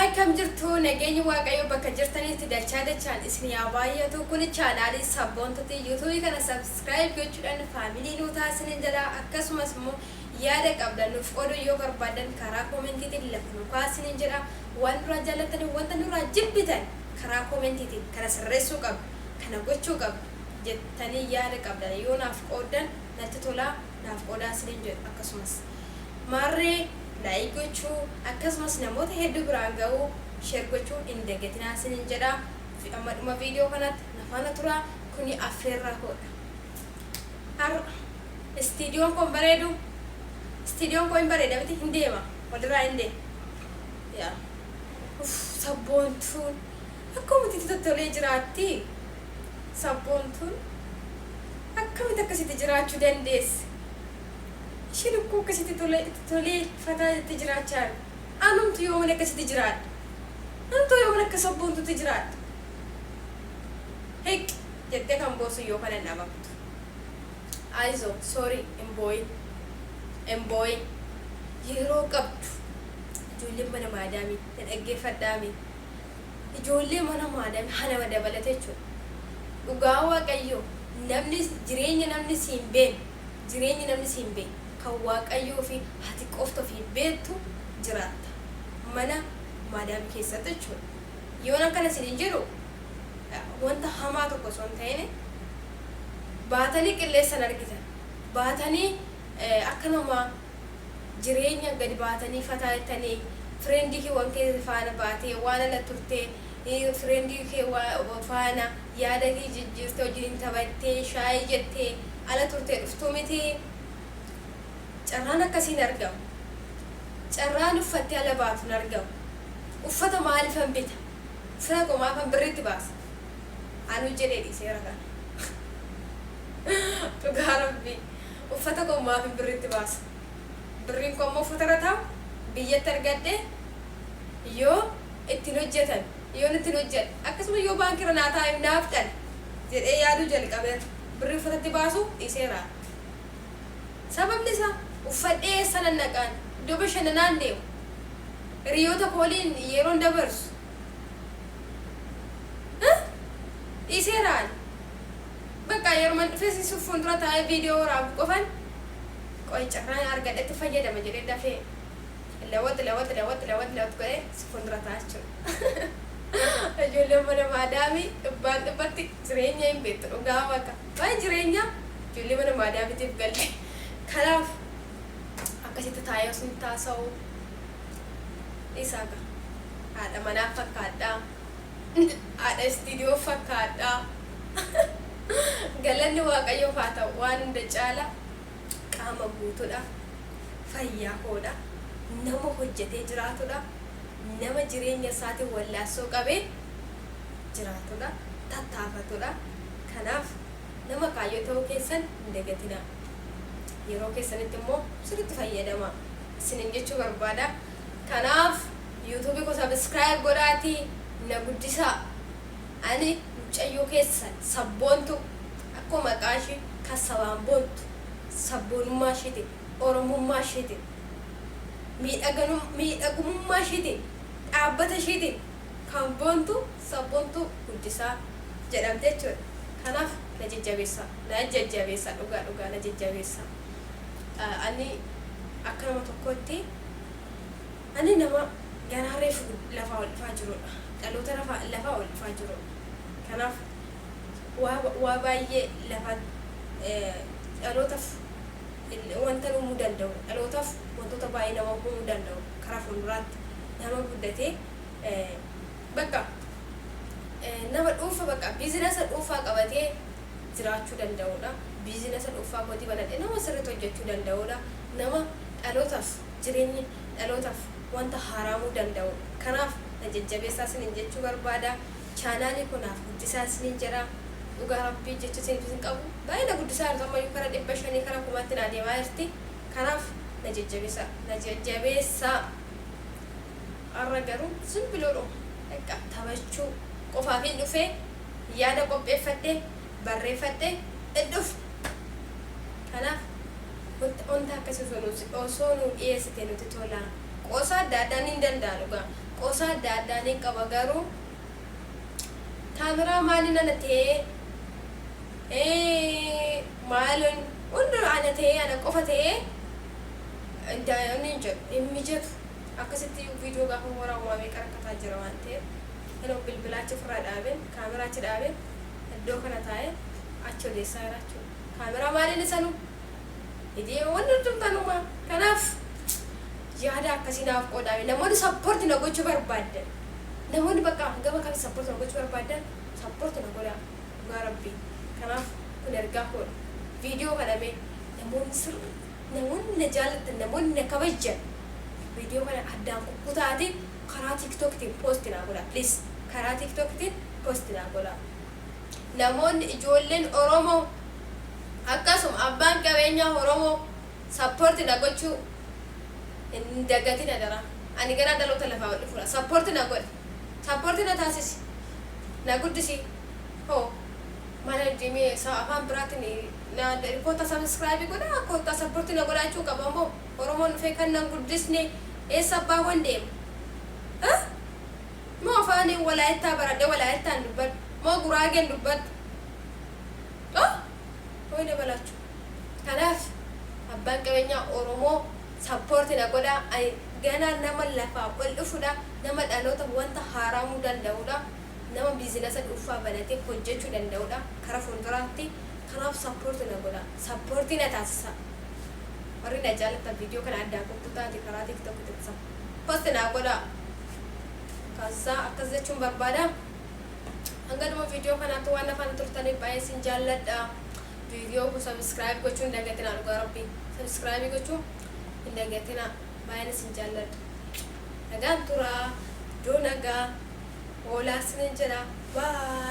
Akkam jirtu? Nageenyi Waaqayyoo bakka jirtanitti dachaa dachaan isin yaa baay'atu. Kuni chaanaalii Sabboontuti. Yuutuubii kana subscribe gochuudhaan family nuu taasinin jedha. Akkasumas immoo yaada qabdan nuuf qooduu yoo barbaadan karaa koomentiitiin lafa nu kaasinin jedha. Waan nurraa jaallattanii, wanta nurraa jibbitan karaa koomentiitiin kana sirreessuu qabdu, kana gochuu qabdu jettanii yaada qabdan yoo naaf qooddan natti tolaa, naaf qoodaa isinin jedhu. Akkasumas maarree like gochuu, akkasumas namoota hedduu biraan ga'uu share gochuu hin dagatinaa isinin jedha. Amma dhuma viidiyoo kanatti na faana tura. Kuni affeerraa koodha. Har'a istiidiyoon kun bareedu, istiidiyoon kun hin bareeda miti? Hin deema, walirraa hin deema. Yaa uff, Sabboontuun akkamitti itti tottolee jiraatti? Sabboontuun akkamitti akkasitti jiraachuu dandeesse? Isheen akkoo akkasitti tolee, itti tolee fataa itti jiraachaa jiru. Anumtu yooman akkasitti jiraadha? Anumtu yooman akka Sabboontuutti jiraadha? Hiq jettee kan boosu yoo kana hin dhabamtu. Ayizoo, sorry, hin boo'in. Hin boo'in. Yeroo qabdu ijoolleen mana maadaamii na dhaggeeffadhaami. Ijoollee mana maadaamii hanama dabalate jechuudha. Dhugaa Waaqayyoo, namni jireenya namni siin beekne, jireenya namni siin beekne kan Waaqayyoo fi hati qofti ofii beektu jiraatta. Mana maadaamii keessatti jechuudha. Yoon akkana isiniin jedhu wanta hamaa tokko osoo hin ta'in, baatanii qilleessan argitan. Baatanii akka namaa jireenya gadi baatanii fataa jettanii friendii kee wan kee faana baatee waan ala turtee, friendii kee faana yaada kee jijjiirtee, wajjin taphattee, shaayii jettee ala turtee dhuftuu miti. Carraan akkasii hin argamu. Carraan uffattee ala baatu hin argamu. Uffata maaliifan bita? Uffata koo maafan birriitti baasa? Anuu jedhee dhiiseera kana. Dhugaa Rabbii. Uffata koo maafin birriitti baasa? Birriin koo ammoo uffata irra taa'u biyyatti argadhe yoo ittiin hojjetan, yoon ittiin hojjedhe, akkasuma yoo baankii irra naa taa'e naaf dhala jedhee yaaduu jalqabeera. Birrii uffatatti baasu dhiiseera. Sababni isaa uffadhee eessa nan dhaqaan? Iddoo bashannanaan deemu. Hiriyoota koo waliin yeroon dabarsu. Dhiiseera ani. Bakka yeroman dhufee si fuuldura taa'ee viidiyoo waraabu qofan qoy carraan argadhetti fayyadama jedhee dafee lawat lawat lawat lawat lawat godhee si fuuldura taa'a jechuudha. Ijoolleen mana maadaamii dhibbaan dhibbatti jireenya hin beektu, dhugaa Waaqa. Waa'ee jireenyaa ijoollee mana maadaamiitiif galle. Kanaaf akkasitti taa'ee osoo hin taasa'u isaa ka haadha manaa fakkaadhaa. Haadha istiidiyoo fakkaadhaa. Galanni Waaqayyoof haa ta'u, waan hunda caala qaama guutuudha. Fayyaa koodha. Nama hojjetee jiraatudha. Nama jireenya isaatiin wallaansoo qabee jiraatudha. Tattaafatudha. Kanaaf nama kaayyoo ta'uu keessan hin dagatinaa. Yeroo keessanitti immoo sirriitti fayyadamaa isiniin jechuu barbaada. Kanaaf yuutuubii koo subscribe godhaatii na guddisaa. Ani mucayyoo keessan Sabboontuu, akkuma maqaa ishii kan sabaan boontu, sabboonummaa ishiitiin, Oromummaa ishiitiin, miidhagumummaa ishiitiin, dhaabbata ishiitiin kan boontu Sabboontuu Guddisaa jedhamte jechuudha. Kanaaf na jajjabeessaa, na jajjabeessaa, dhugaa dhugaa na jajjabeessaa. Ani akka nama tokkootti ani nama ganaa reefu lafaa ol dhufaa jirudha. Dhaloota lafaa ol dhufaa jirudha. Kanaaf waa baay'ee lafa dhalootaaf wanta uumuu danda'u, dhalootaaf wantoota baay'ee nama uumuu danda'u, karaa fuulduraatti nama guddatee bakka nama dhuunfa bakka biizinasa dhuunfaa qabatee jiraachuu danda'udha. Biizinasa dhuunfaa kootii banadhee nama sirriitti hojjechuu danda'udha. Nama dhalootaaf jireenya, dhalootaaf wanta haaraamuu danda'udha. Kanaaf na jajjabeessaa isiniin jechuu barbaada. Chaanaalii kunaaf guddisaa isiniin jedha. Dhugaa Rabbii jecha isiniif isin qabu. Baay'ee na guddisaa jirtu, ammayyuu kara 500, kara 1000tti naa deemaa jirti. Kanaaf na jajjabeessaa. Na jajjabeessaa. Har'a garuu simbiloodhuma. Bakka taphachuu qofaaf hin dhufee, yaada qopheeffadhee barreeffadhee hin dhufne. Kanaaf wanta akkasii osoo nu dhiyeessite nuti tola. Qoosaa adda addaa ni danda'a dhugaa. Qoosaa adda addaa niin qaba, garuu kaameraa maaliin ana ta'ee, maaliin hundi ana ta'ee, ana qofa ta'ee inni hin jedhu hin mijatu. Akkasitti viidiyoo gaafa waraabu waa meeqa rakkataa jira waan ta'eef, yeroo bilbilaachi ofirraa dhaabeen, kaameraachi dhaabeen, iddoo kana taa'ee achi odeessaa jira jechuudha. Kaameraa maaliin isanu idee wanni hundumtanuma. Kanaaf yaada akkasii naaf qoodame. Namoonni support na gochuu barbaaddan, namoonni bakka gama kan support na gochuu barbaaddan, support na godhaa, dhugaa Rabbii. Kanaaf kun ergaa koodha. Viidiyoo kana mee namoonni sirri, namoonni na jaallattan, namoonni na kabajjan, viidiyoo kana addaan kukkutaatiin karaa TikToktiin post naa godhaa, please. Karaa TikToktiin post naa godhaa. Namoonni ijoolleen Oromoo, akkasuma abbaan qabeenyaa Oromoo support na gochuu hin dagatin adaraa. Ani gara dhaloota lafaa ol dhufuudha. Support na godhi, support na taasisi, na guddisi. Hoo mana deemee afaan biraatiin na koota subscribe godhaa, koota support na godhaachuu qaba moo? Oromoon dhufee kan nan guddisne eessa abbaa deema? Moo afaaniin Walaayittaa baradhee Walaayittaan dubbadhu? Moo Guraageen dubbadhu? Hoo dabalachu. Kanaaf abbaan qabeenyaa Oromoo support na godhaa. Ani ganaa nama lafaa ol dhufudha, nama dhaloota wanta haaramuu danda'udha, nama business dhuunfaa banatee hojjechuu danda'udha kara fuulduraatti. Kanaaf support na godhaa, support na taasisa. Warri na jaallattan viidiyoo kana addaan kukkutaati karaa TikTokitti post na godhaa. Kaasaa akkas jechuun barbaada. Hanga dhuma viidiyoo kanaatti waan afaan turtaniif baay'ee isin jaalladha. Viidiyoo kun subscribe gochuu hin dagatinaa, dhugaa Rabbii, subscribe gochuu hin dagatinaa. Baay'een isin jaalladha. Nagaan turaa, iddoo nagaa oolaa isinin jedha. Bye.